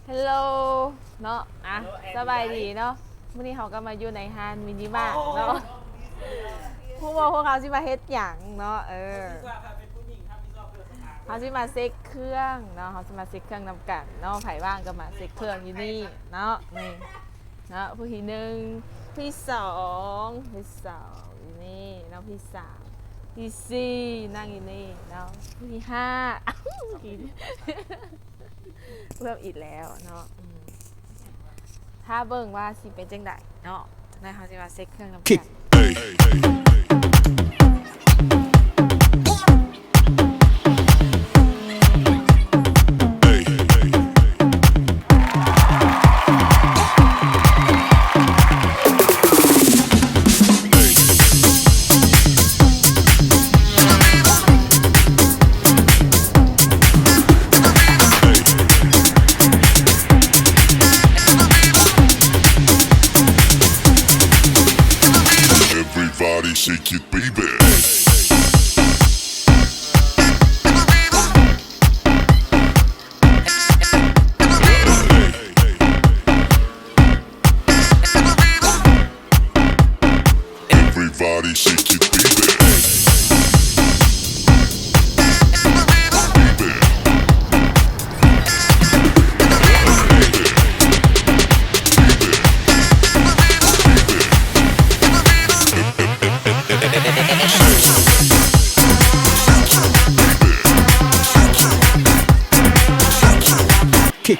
ເຮລໂລເນາະ ອ່ະ ສະບາຍດີເນາະ. ມື້ນີ້ເຮົາກໍມາຢູ່ໃນຮ້ານມິນິມາດເນາະ. ຮູ້ບໍ່ພວກເຮົາຊິມາເຮັດຫຍັງເນາະ? ເອີ ເຮົາຊິມາເຊັກເຄື່ອງເນາະ, ເຮົາຊິມາເຊັກເຄື່ອງນຳກັນເນາະ. ໃຜວ່າງກໍມາເຊັກເຄື່ອງຢູ່ນີ້ເນາະ. ນີ້ເນາະ ຜູ້ທີໜຶ່ງ, ຜູ້ທີສອງ, ຜູ້ທີສອງຢູ່ນີ້ເນາະ, ຜູ້ທີສາມ, ຜູ້ທີສີ່ ນັ່ງຢູ່ນີ້ເນາະ, ຜູ້ທີຫ້າ ເພີ່ມອີກແລ້ວເນາະ. ອືມ ຖ້າເບິ່ງວ່າຊິເປັນຈັ່ງໃດເນາະ, ແລ້ວເຮົາຊິມາເຊັກເຄື່ອງນຳກັນ. Everybody shake it, baby. Everybody shake it, baby. Baby. Kick.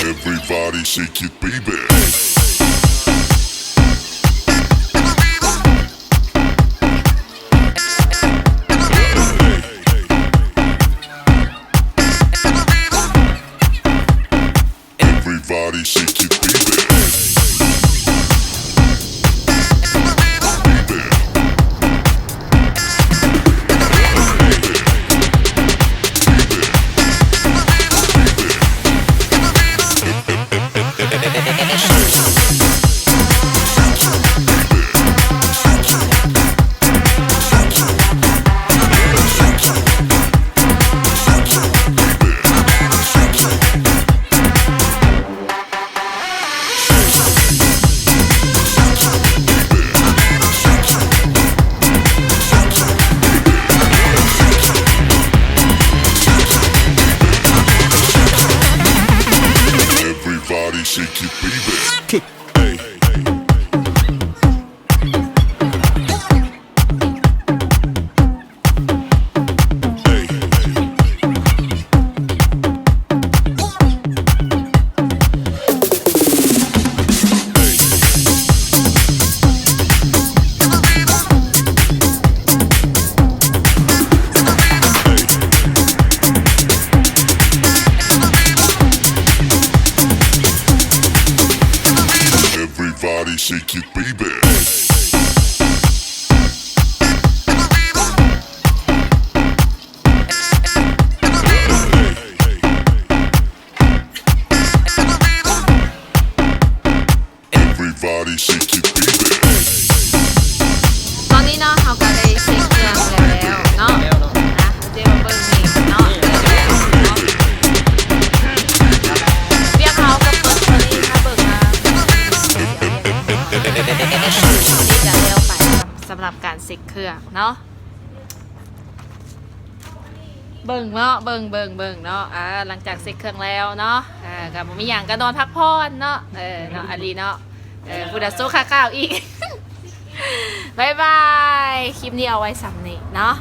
Everybody shake it, baby. Everybody shake it, baby. Baby. Everybody shake it, baby. Kick. Hey. Everybody shake it, baby. Everybody shake it, baby. ຕອນນີ້ເນາະ ເຮົາກໍໄດ້ເຊັກເຄື່ອງແລ້ວເນາະ. ອ່ະ ດຽວເບິ່ງນີ້ເນາະ ແລ້ວເນາະ ວຽກເຮົາກໍເປີດເທົ່ານີ້ ຖ້າເບິ່ງວ່າ ນີ້ກໍແລ້ວໄປ ສຳລັບການເຊັກເຄື່ອງເນາະ. ເບິ່ງເນາະ ເບິ່ງ ເບິ່ງ ເບິ່ງເນາະ. ອ່າ ຫຼັງຈາກເຊັກເຄື່ອງແລ້ວເນາະ ອ່າ ກໍບໍ່ມີຫຍັງ ກໍນອນພັກຜ່ອນເນາະ. ເອີ ເນາະ ອາລີເນາະ. ເອີ ພຸ້ນນະ ໂຊຂາຂາວອີກ. ບາຍບາຍ ຄລິບນີ້ເອົາໄວ້ສ່ຳນີ້ເນາະ.